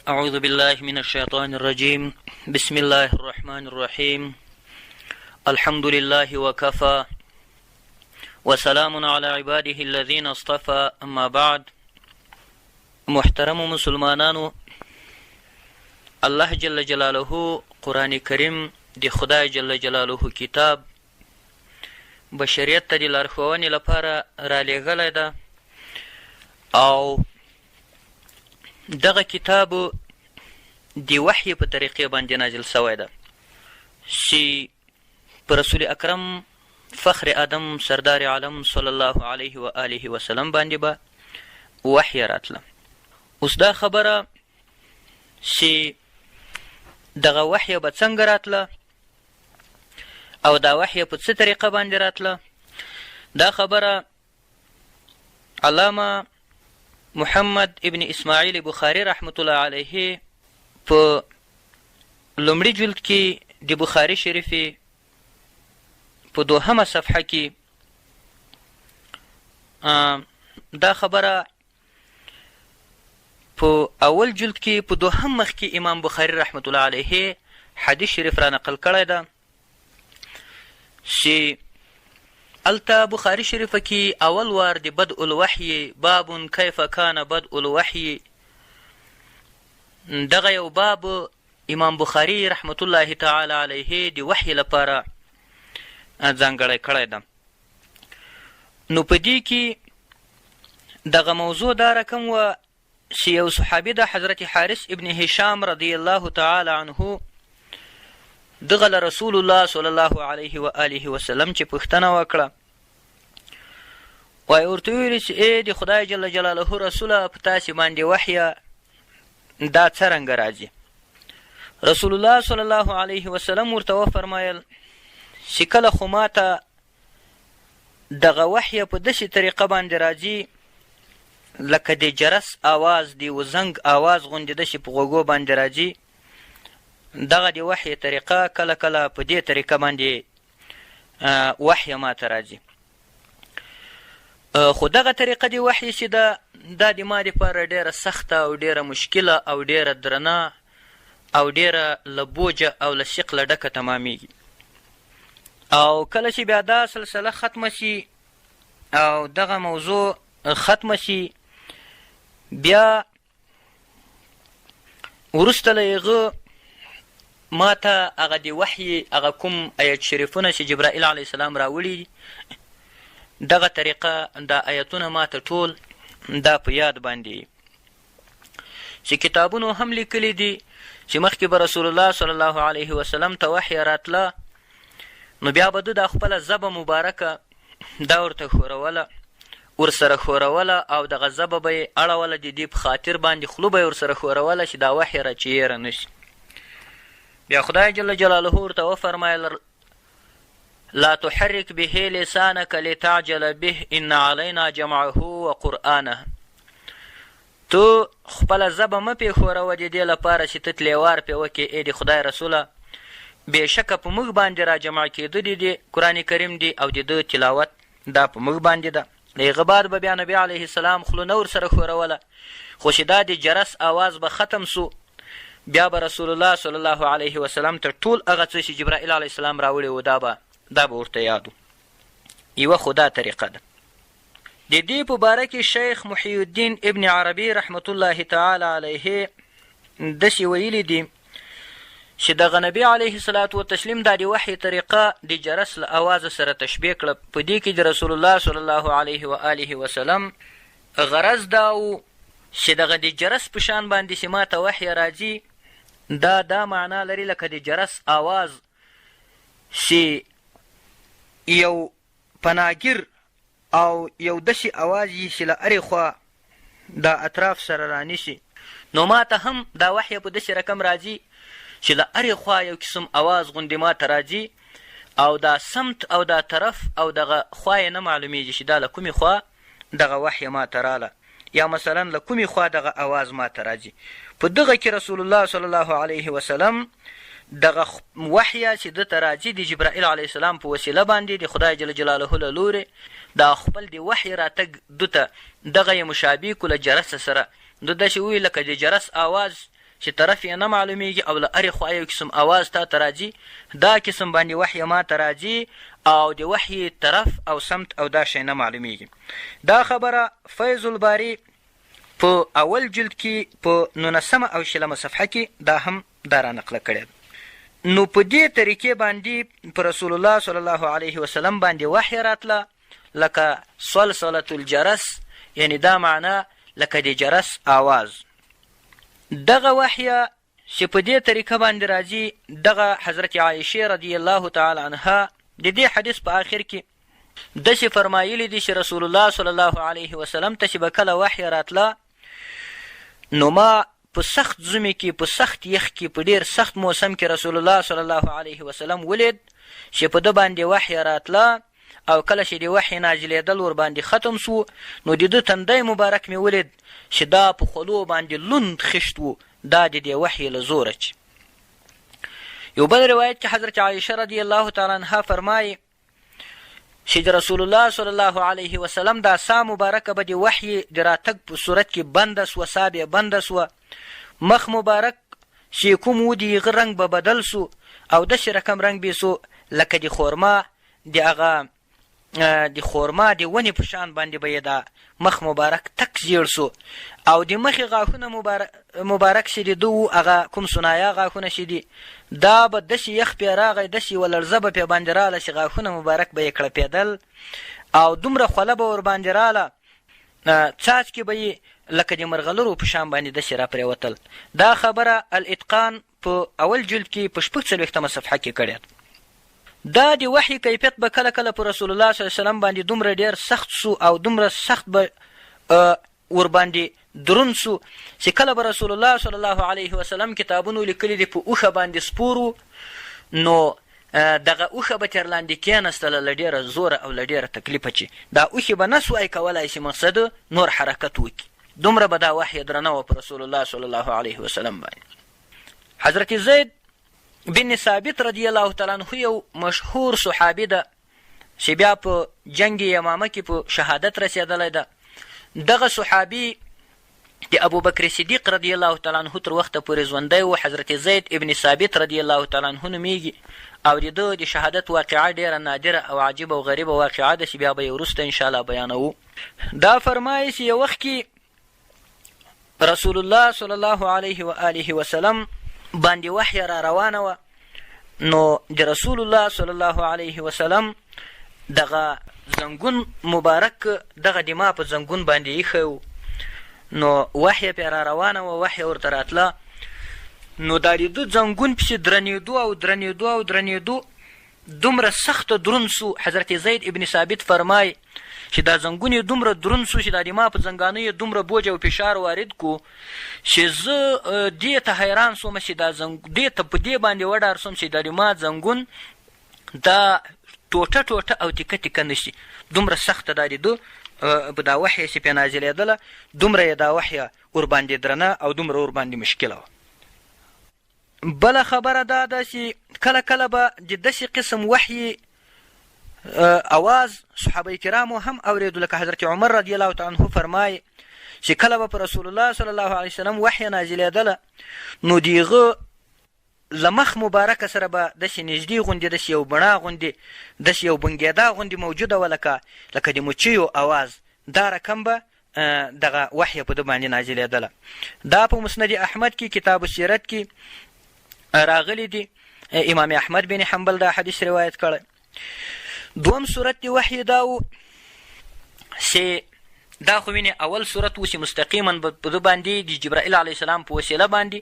أعوذ بالله من الشيطان الرجيم بسم الله الرحمن الرحيم الحمد لله وكفى وسلام على عباده الذين اصطفى أما بعد محترم مسلمانانو الله جل جلاله قرآن کریم د خدای جل جلاله کتاب بشریت ته د لارښوونې لپاره رالیږلی ده او دغه کتاب د وحی په طریقې باندې نازل شوی ده چې په رسول اکرم فخر آدم سردار عالم صلی الله علیه و آله وسلم باندې به وحی راتله. اوس دا خبره چې دغه وحی به څنګه راتله او دا وحی په څه طریقه باندې راتله، دا خبره علامه محمد ابن اسماعیل بخاری رحمت الله علیه په لومړي جلد کې د بخاری شریفې په دوهمه صفحه کې دا خبره په اول جلد کې په دوهم مخ کې امام بخاری رحمت الله علیه حدیث شریف را نقل کړی ده چې هلته بخاری شریفه کې اول وار د بدء الوحی باب کیف کان بدء الوحی دغه یو باب امام بخاری رحمت الله تعالی علیه د وحی لپاره ځانګړی کړی ده. نو په دې کې دغه موضوع دا رقم وه چې یو صحابي د حضرت حارث ابن هشام رضی الله تعالی عنه دغه له رسول الله صلی الله علیه و آله وسلم چې پوښتنه وکړه، وایي ورته وویل چې ای د خدای جل جلاله رسوله، په تاسې باندې وحیه دا څرنګه راځي؟ رسول الله صلی الله علیه وسلم ورته وفرمایل چې کله خو ماته دغه وحیه په داسې طریقه باندې راځي لکه د جرس آواز، د یو زنګ آواز غوندې داسې په غوږو باندې راځي. دغه د وحیې طریقه کله کله په دې طریقه باندې وحیه ماته راځي، خو دغه طریقه د وحیې چې ده دا د ما دپاره ډېره سخته او ډېره مشکله او ډېره درنه او ډېره له بوجه او له ثقله ډکه تمامېږي. او کله چې بیا دا سلسله ختمه شي او دغه موضوع ختمه شي، بیا وروسته له هغه ما ته هغه د وحی هغه کوم آیت شریفونه چې جبرائیل علیه السلام راوړي دي، دغه طریقه دا آیتونه ما ته ټول دا په یاد باندې چې کتابونو هم لیکلي دي چې مخکې به رسول الله صلی الله علیه وسلم ته وحی راتله، نو بیا به ده دا خپله ژبه مبارکه دا ورته ښوروله، ورسره ښوروله او دغه ژبه به یې اړوله، د دې په خاطر باندې خوله به یې ورسره ښوروله چې دا وحی را چې هېره نه شي. بیا خدای جل جلاله ورته وفرمایل لا تحرک به لسانک لتعجل به ان علینا جمعه وقرآنه، ته خپله ژبه مه پې ښوروه د دې لپاره چې ته تلېوار پې وکړې، ای د خدای رسوله بېشکه په موږ باندې راجمع کېده دي دې قرآن کریم دي او د ده تلاوت دا په موږ باندې ده. له هغه بعد به بیا نبي علیه السلام خوله نه ورسره ښوروله، خو چې دا د جرس آواز به ختم سو بیا به رسول الله صلی الله علیه وسلم ته ټول هغه څه چې جبرائیل علیه السلام راوړي وو دا به ورته یاد وو. یوه خو دا طریقه ده. د دې په باره کې شیخ محی الدین ابن عربي رحمت الله تعالی علیه داسې ویلي دي چې دغه نبي علیه الصلاة والتسلیم دا د وحی طریقه د جرس له اوازه سره تشبیه کړه. په دې کې د رسول الله صلی الله علیه و آله وسلم غرض دا و چې دغه د جرس په شان باندې چې ما ته وحی راځي دا دا معنا لري لکه د جرس آواز چې یو پناهګیر او یو داسې اواز یي چې له هرې خوا دا اطراف سره رانیسي، نو ماته هم دا وحیه په داسې رقم راځي چې له هرې خوا یو قسم اواز غوندې ماته راځي او دا سمت او دا طرف او دغه خوا یې نه معلومیږي چې دا له کومې خوا دغه وحیه ماته راله یا مثلا له کومې خوا دغه اواز ماته راځي. په دغه کې رسول الله صلی الله علیه وسلم دغه وحیه چې ده ته راځي د جبرائیل علیه السلام په وسیله باندې د خدای جل جلاله له لورې دا خپل د وحی راتګ ده ته دغه یې مشابه کو له جرس سره، ده داسې وویل لکه د جرس اواز چې طرف یې نه معلومیږي او له هرې خوا یو قسم اواز تا ته راځي، دا قسم باندې وحی ما ته راځي او د وحی طرف او سمت او دا شی نه معلومیږي. دا خبره فیض الباري په اول جلد کې په نونسمه او شلمه صفحه کې دا هم دا را نقله کړې ده. نو په دې طریقې باندې په رسول الله صلی الله علیه وسلم باندې وحی راتله لکه صلصلة الجرس یعنی دا معنا لکه د جرس آواز. دغه وحی چې په دې طریقه باندې راځي دغه حضرت عائشې رضی الله تعالی عنها د دې حدیث په آخر کې داسې فرمایلي دي چې رسول الله صلی الله علیه وسلم ته چې به کله وحی راتله نو ما په سخت زمي کې په سخت یخ کې په ډیر سخت موسم کې رسول الله صلی الله علیه وسلم ولید چې په ده باندې وحی راتله او کله چې د وحی نازلېدل ورباندې ختم سو نو د ده تندی مبارک مې ولید چې دا په خولو باندې لوند خشت وو دا د دې وحی له زوره چې یو بل روایت کې حضرت عایشه رضی الله تعالی عنها فرمایي چې د رسول الله صلی الله علیه وسلم دا سا مبارکه به د وحی د راتګ په صورت کې بنده سوه، سا به بنده سوه، مخ مبارک چې کوم و د هغه رنګ به بدل سو او داسې رقم رنګ به سو لکه د خورما د هغه د خورما د ونې په شان باندې به یې دا مخ مبارک تک زیړ سو او د مخې غاښونه مبارک مبارک چې د ده وو هغه کوم سنایا غاښونه چې دي دا به داسې یخ پې راغی داسې یوه لړزه به پې باندې راله چې غاښونه مبارک به یې کړپېدل او دومره خوله به ورباندې راله څاڅکي به یې لکه د مرغلرو په شان باندې داسې راپرېوتل. دا خبره الاتقان په اول جلد کې په شپږ څلوېښتمه صفحه کې کړې ده. دا د وحي کیفیت به کله کله په رسول الله صلی الله علیه وسلم باندې دومره ډېر سخت سو او دومره سخت به ورباندې دروند سو چې کله به رسول الله صلی الله علیه وسلم کتابونو لیکلي دي په اوښه باندې سپور و نو دغه اوښه به تر لاندې کېناستله له ډېره زوره او له ډېره تکلیفه چې دا اوښې به نه سوای کولای چې مقصد نور حرکت وکړي دومره به دا وحی درنه وه په رسول الله صلی الله علیه وسلم باندې. حضرت زید بن ثابت رضی الله تعالی عنه یو مشهور صحابي ده چې بیا په جنګ یمامه کې په شهادت رسېدلی ده. دغه صحابي د ابوبکر صدیق رضی الله تعالی عنه تر وخته پورې ژوندی و. حضرت زید ابن ثابت رضی الله تعالی عنه نومېږي او د ده د شهادت واقعه ډېره نادره او عجیبه او غریبه واقعه ده چې بیا به یې وروسته انشاءالله بیانوو. دا فرمایي چې یو وخت کې رسول الله صلی الله علیه و آله وسلم باندې وحی را روانه وه نو د رسول الله صلی الله علیه وسلم دغه زنګون مبارک دغه د ما په زنګون باندې ایښی و نو وحی پې را روانه وه وحی ورته راتله نو دا د ده زنګون پسې درنېدو او درنېدو او درنېدو دومره سخت دروند سو، حضرت زید ابن ثابت فرمائی چې دا زنګون یې دومره دروند سو چې دا د ما په زنګانه یې دومره بوج او فشار وارد کو چې زه دې ته حیران سوم چې دا زنګ دې ته په دې باندې وډار سوم چې دا د ما زنګون دا ټوټه ټوټه او تیکه تیکه نشي دومره سخته دا د ده په دا وحیه چې پې نازلېدله دومره یې دا وحیه ورباندې درنه او دومره ورباندې مشکله وه. بله خبره دا ده چې کله کله به د داسې قسم وحي اواز صحابه کرامو هم اورېدو لکه حضرت عمر رضی الله تعالی عنه فرمایي چې کله به پر رسول الله صلی الله علیه وسلم وحی نازلېدله نو دیغه له مخ مبارک سره به داسې نږدې غوندې داسې یو بڼا غوندې داسې یو بنګېدا غوندې موجوده وه لکه لکه د مچیو اواز دا رقم به دغه وحی په ده باندې نازلېدله. دا په مسند احمد کې کتاب السیرت کې راغلي دي. امام احمد بن حنبل دا حدیث روایت کړی. دوم صورت دی وحی دا و چې دا خو وینې اول صورت و چې مستقیما په ده باندې د جبرائیل علیه السلام په وسیله باندې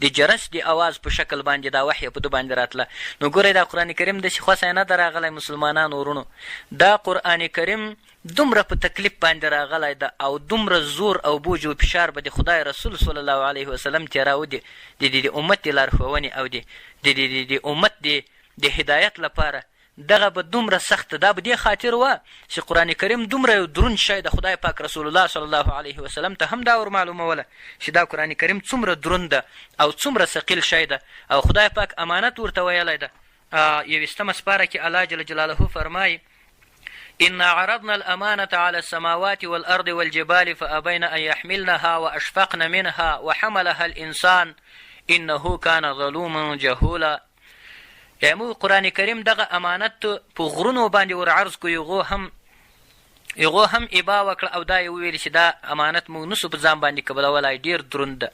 د جرس د اواز په شکل باندې دا وحی په ده باندې راتله. نو ګورئ دا قرآن کریم داسې خوسه نه ده راغلی مسلمانانو وروڼو، دا قرآن کریم دومره په تکلیف باندې راغلی ده او دومره زور او بوج او فشار به د خدای رسول صلی الله علیه وسلم تېراوه د د د امت د لارښوونې او د د د د امت د د هدایت لپاره دغه به دومره سخت دا به دې خاطر وه چې قرآن کریم دومره یو دروند شی د خدای پاک رسول الله صلی الله علیه وسلم ته هم دا ور معلوموله چې دا قرآن کریم څومره دروند ده او څومره ثقیل شی ده او خدای پاک امانت ورته ویلی ده یویشتمه سپاره کې الله جل جلاله فرمایي. انا عرضنا الامانة على السماوات والارض والجبال فابين ان يحملنها واشفقن منها وحملها الانسان انه كان ظلوما جهولا. یا موږ قرآن کریم دغه امانت په غرونو باندې ور عرض کو، هغو هم ابا وکړه او دا یې وویل چې دا امانت موږ نسو په ځان باندې قبلولای، ډېر دروند ده.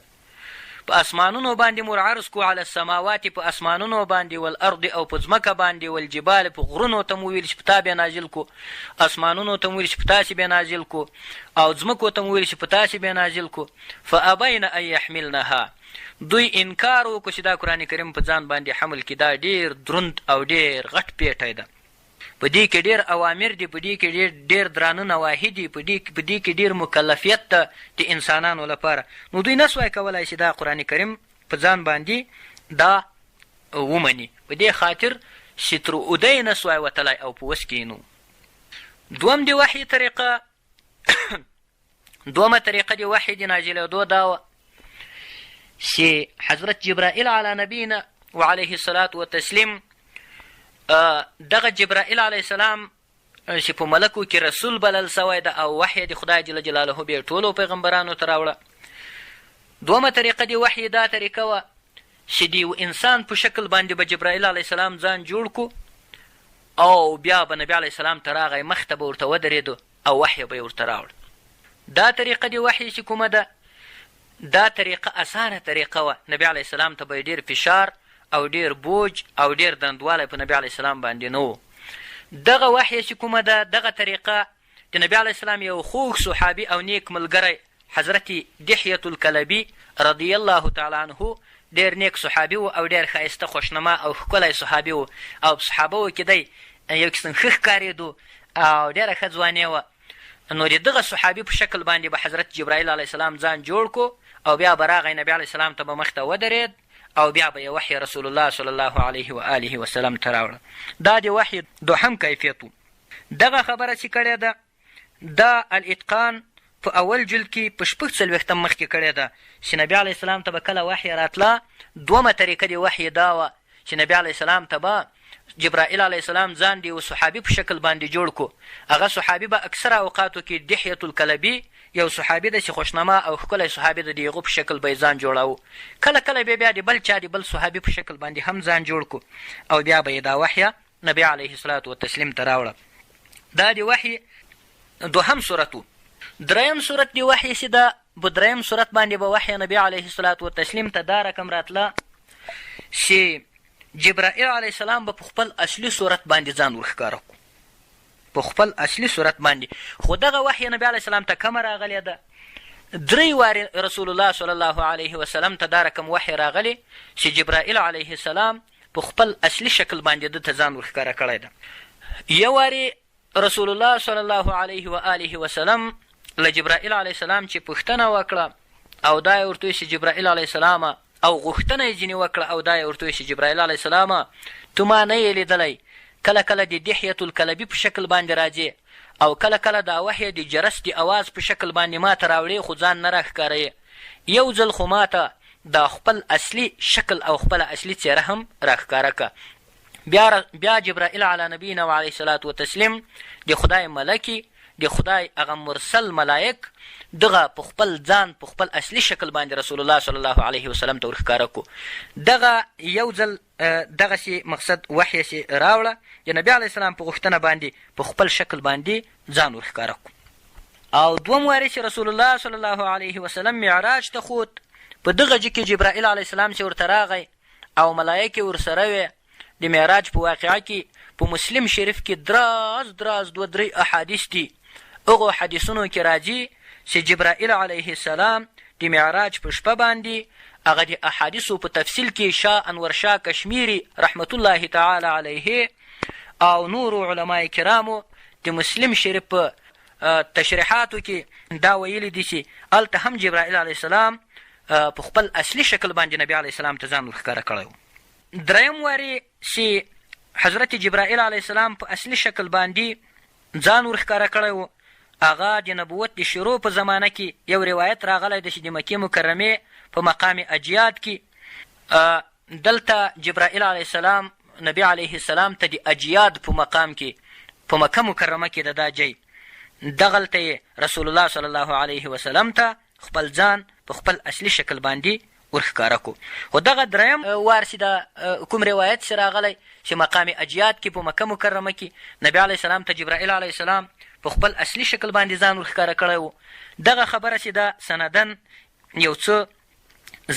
په اسمانونو باندې مور عرض کو، علی السماوات په اسمانونو باندې، والارض او په ځمکه باندې، والجبال په غرونو ته مو ویل چې په تا به نازل کو، اسمانونو ته مو ویل چې په تاسې به نازل کو، او ځمکو ته مو ویل چې په تاسې به نازل کو. فابین ان یحملنها، دوی انکار وکړو چې دا قرآن کریم په ځان باندې حمل کړي، دا ډېر دروند او ډېر غټ پیټی ده، په دې کې ډېر اوامر دي، په دې کې ډېر ډېر درانه نواهي دي، په دې کې ډېر مکلفیت ده د انسانانو لپاره. نو دوی نه سوای کولای چې دا قرآن کریم په ځان باندې دا ومني، په دې خاطر چې تر اوده یې نه سوای وتلای او په وس کې یې نو. دوم د وحي طریقه، دومه طریقه د وحي د نازلېدو دا وه چې حضرت جبرائیل علی نبینا وعلیه الصلاة والتسلیم، دغه جبرائیل علیه السلام چې په ملکو کې رسول بلل سوی ده او وحی د خدای جل جلاله به ټولو پیغمبرانو ته راوړه. دومه طریقه د وحی دا طریقه وه چې د یو انسان په شکل باندې به جبرائیل علیه السلام ځان جوړ کو او بیا به نبی علیه السلام ته راغی، مخته به ورته ودرېدو او وحی به یې ورته راوړ. دا طریقه د وحی چې کومه ده، دا طریقه اسانه طریقه وه، نبی علیه السلام ته به یې ډېر فشار او ډېر بوج او ډېر درندوالی په نبی علیه السلام باندې نه و. دغه وحی چې کومه ده، دغه طریقه د نبی علیه السلام یو خوږ صحابي او نیک ملګری حضرت دحیة الکلبي رضی الله تعالی عنه، ډېر نیک صحابي و او ډېر ښایسته، خوشنما او ښکلی صحابي و او په صحابه و کې دی یو قسم ښه ښکارېدو او ډېره ښه ځواني وه. نو د دغه صحابي په شکل باندې به حضرت جبرائیل علیه السلام ځان جوړ کو او بیا به راغی، نبی علیه السلام ته به مخته ودرېد او بیا به یې وحی رسول الله صلی الله علیه و آله وسلم ته راوړه. دا د وحی دوهم کیفیت و. دغه خبره چې کړې ده، دا الاتقان په اول جلد کې په 46م مخ کې کړې ده چې نبی علیه السلام ته به کله وحی راتله، دومه طریقه د وحی دا وه چې نبی علیه السلام ته به جبرائیل علیه السلام ځان د یو صحابي په شکل باندې جوړ کو. هغه صحابي به اکثره اوقاتو کې دحیة الکلبي یو صحابي ده چې خوشنما او ښکلی صحابي ده، د هغه په شکل به یې ځان جوړاوه. کله کله به بیا د بل چا، د بل صحابي په شکل باندې هم ځان جوړ کو او بیا به یې دا وحیه نبی علیه الصلاة والتسلیم ته راوړه. دا د وحی دوهم صورت و. دریم صورت د وحی چې ده، په دریم صورت باندې به وحی نبی علیه الصلاة والتسلیم ته دا رقم راتله چې جبرائیل علیه السلام به په خپل اصلي صورت باندې ځان ورښکاره کو، په خپل اصلي صورت باندې. خو دغه وحی نبی علیه السلام ته کمه راغلې ده، درې وارې رسول الله صلی الله علیه وسلم ته دا رقم وحی راغلې چې جبرائیل علیه السلام په خپل اصلي شکل باندې ده ته ځان ورښکاره کړی ده. یو وارې رسول الله صلی الله علیه و آله وسلم له جبرائیل علیه السلام چې پوښتنه وکړه او دا یې ورته وویل چې جبرائیل علیه السلام، او غوښتنه یې ځینې وکړه او دا یې ورته وویل چې جبرائیل علیه السلام، ته ما نه یې لیدلی، کله کله د دحیة الکلبي په شکل باندې راځې او کله کله دا وحی د جرس د اواز په شکل باندې ما ته راوړې، خو ځان نه راښکاروې. یو ځل خو ما ته دا خپل اصلي شکل او خپله اصلي څېره هم راښکاره که. بیا جبرائیل علی نبینا و علیه الصلاة والتسلیم د خدای ملکی، د خدای هغه مرسل ملائک، دغه په خپل ځان په خپل اصلي شکل باندې رسول الله صلی الله علیه وسلم ته ورښکاره کو. دغه یو ځل دغسې مقصد وحی سي راوړه، د نبی علیه السلام په غوښتنه باندې په خپل شکل باندې ځان ورښکاره کو. او دوم وارې چې رسول الله صلی الله علیه وسلم معراج ته خوت، په دغه جي کې جبرائیل علیه السلام چې ورته راغی او ملایکې ورسره وې، د معراج په واقعه کې په مسلم شریف کې دراز دراز دوه درې احادیث دي، هغو حدیثونو کې راځي چې جبرائیل علیه السلام د معراج په شپه باندې، هغه د احادیثو په تفصیل کې شاه انور شاه کشمیري رحمت الله تعالی علیه او نورو علماء کرامو د مسلم شریف په تشریحاتو کې دا ویلي دي چې هلته هم جبرائیل علیه السلام په خپل اصلي شکل باندې نبي علیه السلام ته ځان ورښکاره کړی و. دریم وارې چې حضرت جبرائیل علیه السلام په اصلي شکل باندې ځان ورښکاره کړی و، هغه د نبوت د شروع په زمانه کې یو روایت راغلی دی چې د مکې مکرمې په مقام اجیاد کې، دلته جبرائیل علیه السلام نبي علیه السلام ته د اجیاد په مقام کې په مکه مکرمه کې ده دا جای، دغلته یې رسول الله صلی الله علیه وسلم ته خپل ځان په خپل اصلي شکل باندې ورښکاره کو. خو دغه دریم وار چې دا کوم روایت چې راغلی چې مقام اجیاد کې په مکه مکرمه کې نبی علیه السلام ته جبرائیل علیه السلام په خپل اصلي شکل باندې ځان ورښکاره کړی و، دغه خبره چې ده سنداً یو څه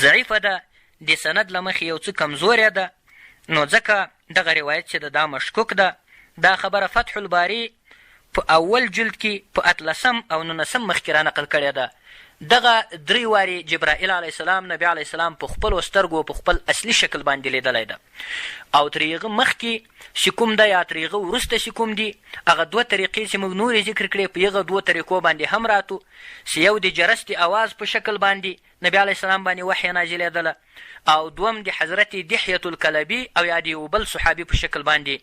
ضعیفه ده، د سند له مخې یو څه کمزورې ده، نو ځکه دغه روایت چې ده دا مشکوک ده. دا خبره فتح الباري په اول جلد کې په اتلسم او نونسم مخ کې را نقل کړې ده. دغه درې وارې جبرائیل علیه السلام نبي علیه السلام په خپلو سترګو په خپل اصلي شکل باندې لیدلی ده او تر هغه مخکې چې کوم ده یا تر هغه وروسته چې کوم دي هغه دوه طریقې چې موږ نورې ذکر کړې په هغه دوو طریقو باندې هم راتو چې یو د جرس د اواز په شکل باندې نبي علیه السلام باندې وحی نازلېدله او دوم د حضرت دحیة الکلبي او یا د یو بل صحابي په شکل باندې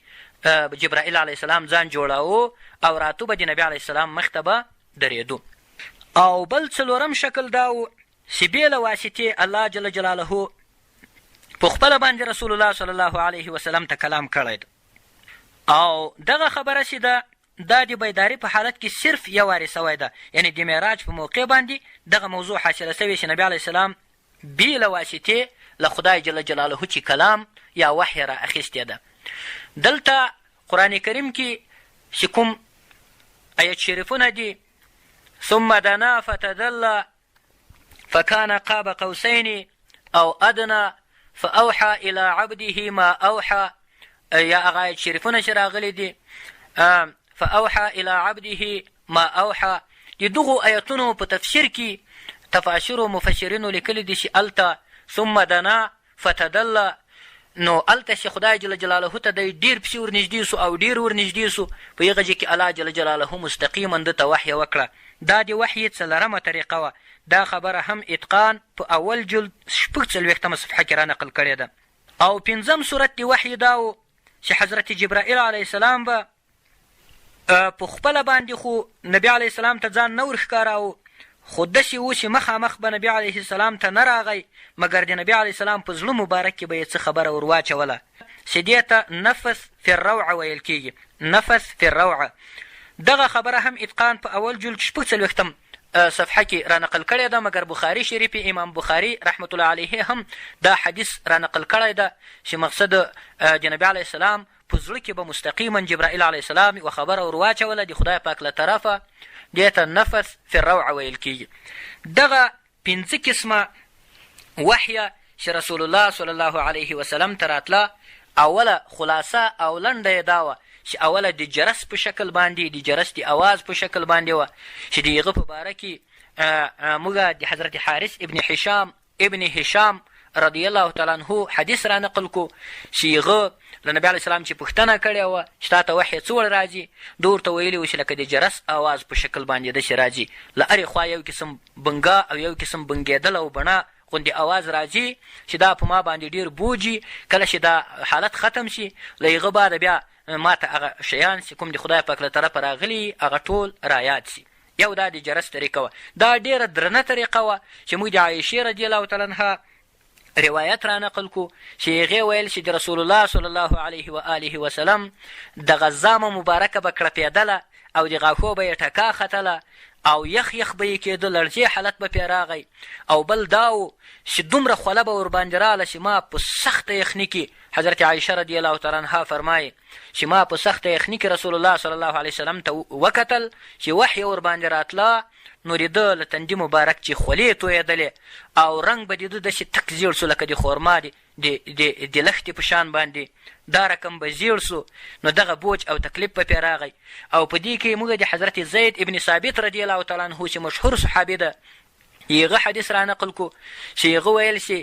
جبرائیل علیه السلام ځان جوړاوه او راتو به د نبي علیه السلام مخ ته به درېدو. او بل څلورم شکل دا و چې بې له واسطې الله جل جلاله په خپله باندې رسول الله صلی الله علیه وسلم ته کلام کړی ده او دغه خبره چې ده دا د بیداری په حالت کې صرف یو وارې سوی ده، یعنې د معراج په موقع باندې دغه موضوع حاصله سوې چې نبي علیه السلام بې له واسطې له خدای جل جلاله چې کلام یا وحی را اخیستې ده. دلته قرآن کریم کې چې کوم آیت شریفونه دي، ثم دنا فتدلی فکان قاب قوسین او ادنی فاوحی الی عبده ما اوحی یا هغه آیت شریفونه چې راغلي دي فاوحی الی عبده ما اوحی د دغو آیتونو په تفسیر کې تفاسیر او مفسرینو لیکلي دي چې هلته ثم دنا فتدلی نو هلته چې خدای جل جلاله ته دی ډېر پسې ورنږدې سو او ډېر ورنږدې سو، په هغه ځای کې الله جل جلاله مستقیما ده ته وحیه وکړه. دا د وحیې څلرمه طریقه وه. دا خبره هم اتقان په اول جلد شپږ څلوېښتمه صفحه کې را نقل کړې ده. او پنځم صورت د وحیې دا و چې حضرت جبرائیل علیه السلام به په خپله باندې خو نبي علیه السلام ته ځان نه ورښکاراوه، خو داسې و چې مخامخ به نبي علیه السلام ته نه راغی، مګر د نبي علیه السلام په زړه مبارک کې به یې څه خبره ورواچوله، چې دې ته نفث فی الروع ویل کېږي، نفث فی الروع. دغه خبره هم اتقان په اول جلد شپږ څلوېښتم صفحه کې را نقل کړې ده، مګر بخاري شریف امام بخاري رحمة الله علیه هم دا حدیث را نقل کړی ده چې مقصد د نبي علیه السلام په زړه کې به مستقیما جبرائیل علیه السلام یوه خبره ور واچوله د خدای پاک له طرفه، دې ته نفث فی الروع ویل کیږي. دغه پنځه قسمه وحیه چې رسول الله صلی الله علیه وسلم ته راتله، اوله خلاصه او لنډه یې دا وه چې اوله د جرس په شکل باندې، د جرس د اواز په شکل باندې وه چې د هغه په باره کې موږ د حضرت حارث ابن حشام ابن هشام رضی الله تعالی عنه حدیث را نقل کو چې هغه له نبی علیه السلام چې پوښتنه کړې وه چې تا ته وحی څه وړ راځي، ده ورته ویلي وو چې لکه د جرس اواز په شکل باندې داسې راځي، له هرې خوا یو قسم بنګا او یو قسم بنګېدل او بڼا غوندې اواز راځي چې دا په ما باندې ډېر بوج وي، کله چې دا حالت ختم شي له هغه بعده بیا ما ته هغه شیان چې کوم د خدای پاک له طرفه راغلي هغه ټول رایاد شي. یو دا د جرس طریقه وه، دا ډیره درنه طریقه وه چې موږ د عایشې رضی الله تعالی عنها روایت را نقل کو چې هغې ویل چې د رسول الله صلی الله علیه و آله وسلم دغه زامه مبارکه به کړپېدله او د غاښو به یې ټکا ختله او یخ یخ به یې کېده، لړزې حالت به پرې راغی او بل دا و چې دومره خوله به ورباندې راله چې ما په سخته یخني کې حضرت عایشه رضی الله تعالی عنها فرمایي چې ما په سخته یخني کې رسول الله صلی الله علیه وسلم ته وکتل چې وحی ورباندې راتله نو د ده له تندي مبارک چې خولې تویېدلې او رنګ به د ده داسې تک زیړ سو لکه د خورما د د د د لښتې په شان باندې دا رقم به زیړ سو نو دغه بوج او تکلیف به پرې راغی او په دې کې موږ د حضرت زید ابن ثابت رضی الله تعالی عنه چې مشهور صحابي ده هغه حدیث را نقل کو چې هغه ویل چې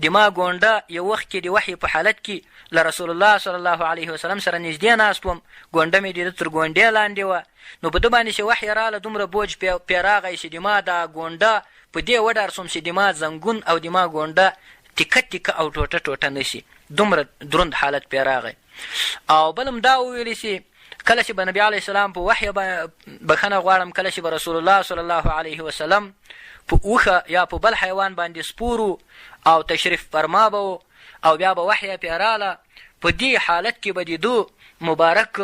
د ما ګونډه یو وخت کې د وحی په حالت کې له رسول الله صلی الله علیه وسلم سره نږدې ناست وم، ګونډه مې د ده تر ګونډې لاندې وه، نو په ده باندې چې وحی راله دومره بوج پې راغی چې د ما دا ګونډه په دې وډار شوم چې د ما زنګون او د ما ګونډه تیکه تیکه او ټوټه ټوټه نه شي، دومره دروند حالت پې راغی. او بل هم دا وویل چې کله چې به نبی علیه السلام په وحی بښنه غواړم کله چې به رسول الله صلی الله علیه وسلم په اوښه یا په بل حیوان باندې سپور او تشریف فرما به او بیا به وحی پې راله په دې حالت کې به د ده مبارک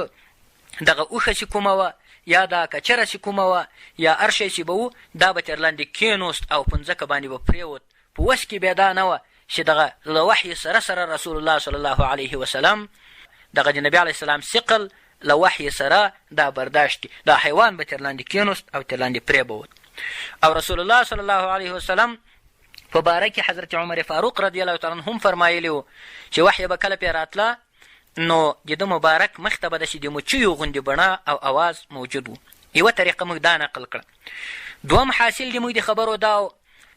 دغه اوښه چې کومه وه یا دا کچره چې کومه وه یا هر شی چې به وو، دا به تر لاندې کېنوست او په مځکه باندې به پرېوت. په وس کې بیا دا نه وه چې دغه له وحي سره سره رسول الله صلی الله علیه وسلم دغه د نبي علیه السلام ثقل له وحي سره دا برداشت کړي. دا حیوان به تر لاندې کېنوست او تر لاندې پرې به وت. او رسول الله صلی الله علیه وسلم په باره کې حضرت عمر فاروق رضی الله تعالی عنه هم فرمایلي وو چې وحی به کله پرې راتله نو د ده مبارک مخ ته به داسې د مچیو غوندې بڼه او اواز موجود و. یوه طریقه موږ دا نقل کړه. دوم حاصل د موږ د خبرو دا و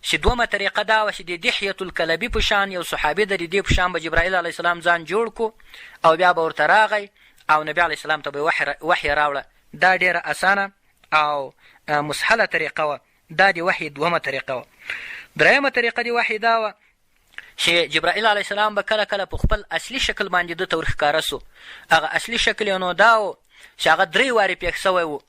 چې دومه طریقه دا وه چې د دحیة الکلبي په شان یو صحابي ده، د دې په شان به جبرائیل علیه السلام ځان جوړ کو او بیا به ورته راغی او نبي علیه السلام ته به وحی راوړه. دا ډېره اسانه او مسهله طریقه وه. دا د وحی دومه طریقه وه. درېیمه طریقه د وحی دا وه چې جبرائیل علیه السلام به کله کله په خپل اصلي شکل باندې ده ته ورښکاره سو. هغه اصلي شکل یې نو دا و چې هغه درې وارې پېښ سوی و.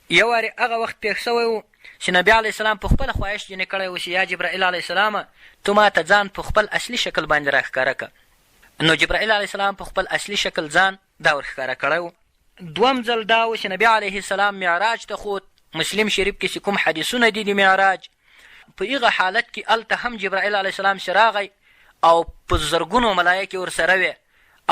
یو وارې هغه وخت پېښ سوی و چې نبي علیه السلام په خپله خواهش ځینې کړی و چې یا جبرائیل علیه السلامه ته ما ته ځان په خپل اصلي شکل باندې راښکاره که. نو جبرائیل علیه السلام په خپل اصلي شکل ځان دا ورښکاره کړی و. دوم ځل دا و چې نبي علیه السلام معراج ته خوت. مسلم شریف کې چې کوم حدیثونه دي د معراج په هغه حالت کې هلته هم جبرائیل علیه السلام چې راغی او په زرګونو ملایکې ورسره وې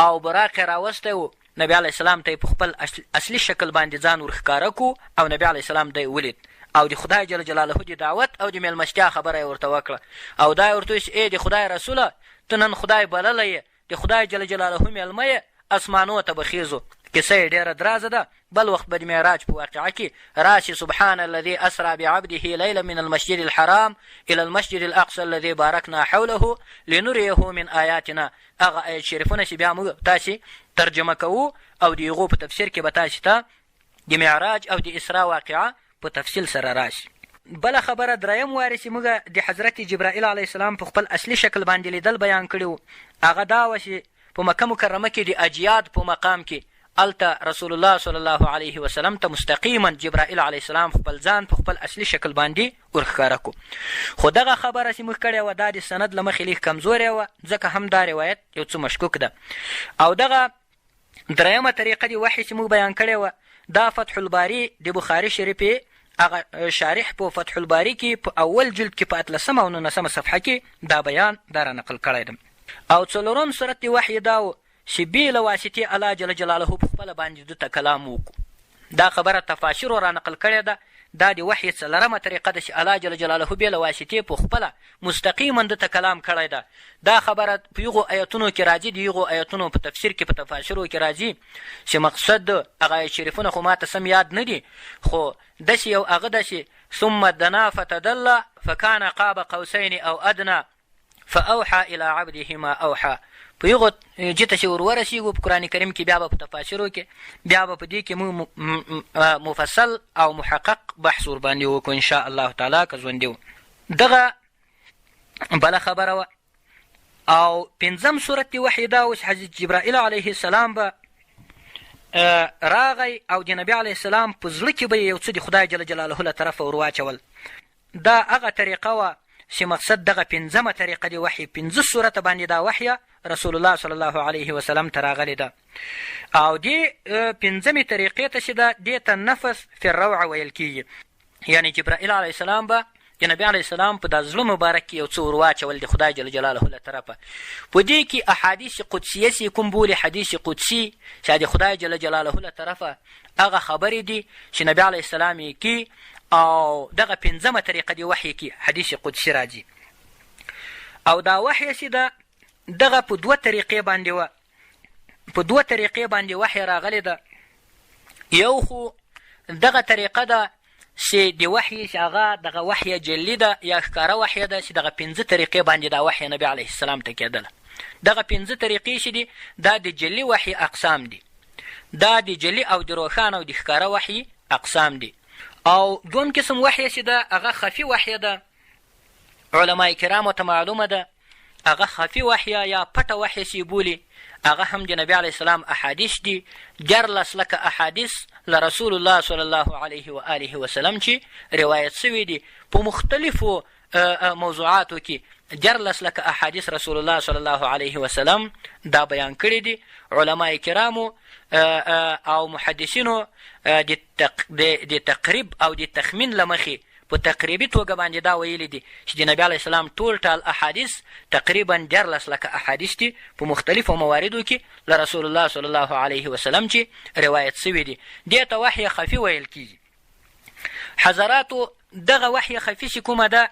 او براق یې راوستی و، نبي علیه السلام ته یې په خپل اصلي شکل باندې ځان ورښکاره کو او نبي علیه السلام دی ولید او د خدای جل جلاله د دعوت او د میلمستیا خبره یې ورته وکړه او دا یې ورته وویل چې ای د خدای رسوله، ته نن خدای بللی یې، د خدای جل جلاله مېلمه یې، اسمانو ته به خېزو. کیسه یې ډېره درازه ده، بل وخت به د معراج په واقعه کې راشي، سبحان الذي اسری بعبده لیلا من المسجد الحرام الی المسجد الاقصی الذي بارکنا حوله لنریه من آیاتنا، هغه ایت شریفونه چې بیا موږ تاسې ترجمه کوو او د هغو په تفسیر کې به تاسې ته د معراج او د اسراء واقعه په تفصیل سره راشي. بله خبره دریم وارې چې موږ د حضرت جبرائیل علیه السلام په خپل اصلي شکل باندې لیدل بیان کړي وو هغه دا وه چې په مکه مکرمه کې د اجیاد په مقام کې هلته رسول الله صلی الله علیه وسلم ته مستقیما جبرائیل علیه السلام خپل ځان په خپل اصلي شکل باندې ورښکاره کو. خو دغه خبره چې موږ کړې وه دا د سند له مخې لږ کمزورې وه ځکه هم دا روایت یو څه مشکوک ده. او دغه درېیمه طریقه د وحی چې موږ بیان کړې وه دا فتح الباري د بخاري شریفې هغه شارح په فتح الباري کې په اول جلد کې په اتلسمه او نولسمه صفحه کې دا بیان دا را نقل کړی دی. او څلورم صورت د وحی دا و چې بې له واسطې الله جل جلاله په خپله باندې ده ته کلام وکړو. دا خبره تفاسیرو را نقل کړې ده، دا د وحی څلرمه طریقه ده چې الله جل جلاله بې له واسطې په خپله مستقیما ده ته کلام کړی ده. دا خبره په هغو ایتونو کې راځي، د هغو ایتونو په تفسیر کې په تفاسیرو کې راځي چې مقصد هغه ایت شریفونه خو ماته سم یاد نه دي، خو داسې یو هغه ده چې ثم دنا فتدلی فکان قاب قوسین او ادنی فاوحی الی عبده ما اوحی، په هغو جې ته چې ور ورسېږو په قرآن کریم کې بیا به په تفاسیرو کې بیا به په دې کې موږ مفصل او محقق بحث ورباندې وکړو ان شاء الله تعالی که ژوندي وو. دغه بله خبره وه. او پنځم صورت د وحی دا و چې حضرت جبرائیل علیه السلام به راغی او د نبی علیه السلام په زړه کې به یې یو څه د خدای جل جلاله له طرفه ورواچول. دا هغه طریقه وه چې مقصد دغه پنځمه طریقه د وحی پنځه صورته باندې دا وحیه رسول الله صلی الله علیه وسلم ته راغلې ده. او دې پنځمې طریقې ته چې ده دې ته نفس فی الروع ویل کیږي. یعنی جبرائیل علیه السلام به د نبی علیه السلام په دا زړه مبارک کې یو څه ورواچول د خدای جل جلاله له طرفه. په دې کې احادیث قدسیه چې کوم بولي حدیث قدسي چې د خدای جل جلاله له طرفه هغه خبرې دي چې نبی علیه السلام یې کی او دغه پنځمه طریقه دی وحی کې حدیث قدسي راځي. او دا وحی چې ده دغه په دوه طریقې باندې وه، په دوه طریقې باندې وحی راغلې ده. یو خو دغه طریقه ده چې د وحی چې هغه دغه وحی جلی ده یا ښکاره وحی ده چې دغه پنځه طریقې باندې دا وحی نبی علیه السلام ته کېدله. دغه پنځه طریقې چې دي دا د جلی وحی اقسام دي، دا د جلی او د روښانه او د ښکاره وحی اقسام دي. او دوم قسم وحی چې ده هغه خفي وحی ده، علماء کرامو ته معلومه ده هغه خفي وحی یا پټه وحی چې بولي هغه هم د نبی علیه السلام احادیث دي، 13 لکه احادیث له رسول الله صلی الله علیه و آله وسلم چې روایت سوي دي په مختلفو موضوعاتو کې. 13 لکه احادیث رسول الله صلی الله علیه وسلم دا بیان کړي دي. علما کرامو او محدثینو د تقریب او د تخمین له مخې په تقریبي توګه باندې دا ویلي دي چې د نبي علیه السلام ټول ټال احادیث تقریبا 13 لکه احادیث دي په مختلفو مواردو کې له رسول الله صلی الله علیه وسلم چې روایت سوي دي. دې ته وحی خفي ویل کیږي. حضراتو دغه وحی خفي چې کومه ده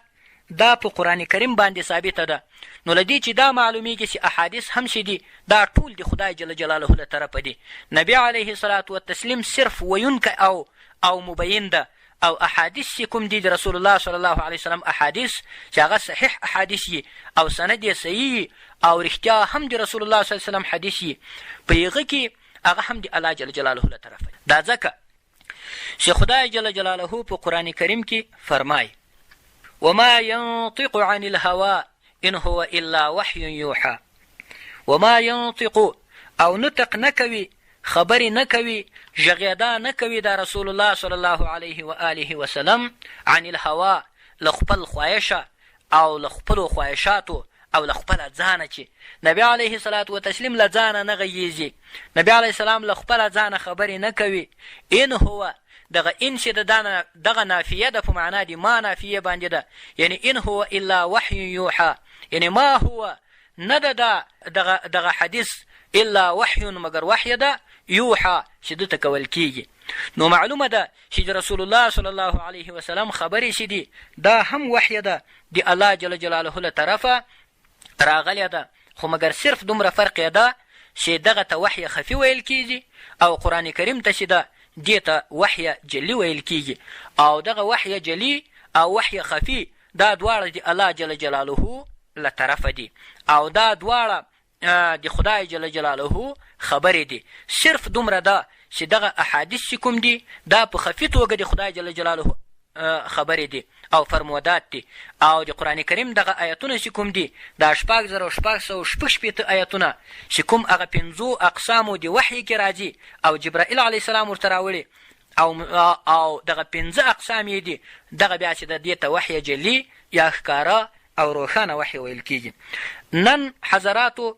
دا په قرآن کریم باندې ثابته ده، نو له دې چې دا معلومیږي چې احادیث هم چې دي دا ټول د خدای جل جلاله له طرفه دي. نبی علیه الصلاة والتسلیم صرف ویونکی او مبین ده، او احادیث چې کوم دي د رسول الله صلی الله علیه وسلم احادیث چې هغه صحیح احادیث یي او سند یې صحیح یي او رښتیا هم د رسول الله صلی الله علیه وسلم حدیث یي، په هغه کې هغه هم د الله جل جلاله له طرفه. دا ځکه چې خدای جل جلاله په قرآن کریم کې فرمای: وما ينطق عن الهوى ان هو الا وحي يوحى. وما ينطق او نطق نه کوي، خبرې نه کوي، ږغېدا نه کوي دا رسول الله صلی الله علیه و آله وسلم عن الهوا له خپل خواهشه او له خپلو خواهشاتو او له خپله ځانه، چې نبی علیه الصلاة و تسلیم له ځانه نه غږېږي، نبی علیه السلام له خپله ځانه خبرې نه کوي. ان هو دغه ان چې د دغه نافیه ده په معنا د ما نافیه باندې ده، یعنی ان هو الا وحی یوحا، یعنی ما هو نه ده دا دغه حدیث الا وحی مګر وحی ده یوحا چې ده ته کول کیږي. نو معلومه ده چې د رسول الله صلی الله علیه وسلم خبرې چې دي دا هم وحی ده، د الله جل جلاله له طرفه راغلې ده، خو مګر صرف دومره فرق یې ده چې دغه ته وحی خفي ویل کیږي او قرآن کریم ته چې ده دې ته وحی جلي ویل کیږي. او دغه وحی جلي او وحی خفي دا دواړه د الله جل جلاله له طرفه دي او دا دواړه د خدای جل جلاله خبرې دي. صرف دومره ده چې دغه احادیث چې کوم دي دا په خفي توګه د خدای جل جلاله خبرې دي او فرمودات دي، او د قرآن کریم دغه آیتونه چې کوم دي دا 6666 آیتونه چې کوم هغه پنځو اقسامو د وحی کې راځي او جبرائیل علیه السلام ورته راوړي او دغه پنځه اقسام یې دي، دغه بیا چې د دې ته وحی جلي یا ښکاره او روښانه وحی ویل کیږي. نن حضراتو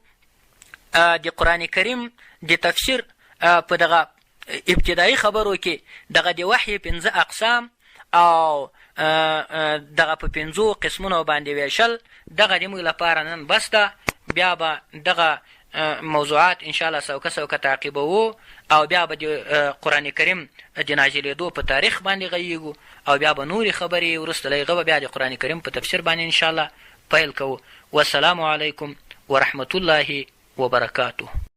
د قرآن کریم د تفسیر په دغه ابتدایي خبرو کې دغه د وحی پنځه اقسام او دغه په پنځو قسمونو باندې ویشل دغه د موږ لپاره نن بس ده. بیا به دغه موضوعات ان شاء الله سوکه سوکه تعقیبوو او بیا به د قرآن کریم د نازلېدو په تاریخ باندې غږیږو او بیا به نورې خبرې وروسته له هغه به بیا د قرآن کریم په تفسیر باندې ان شاء الله پیل کوو. والسلام علیکم ورحمة الله وبرکاته.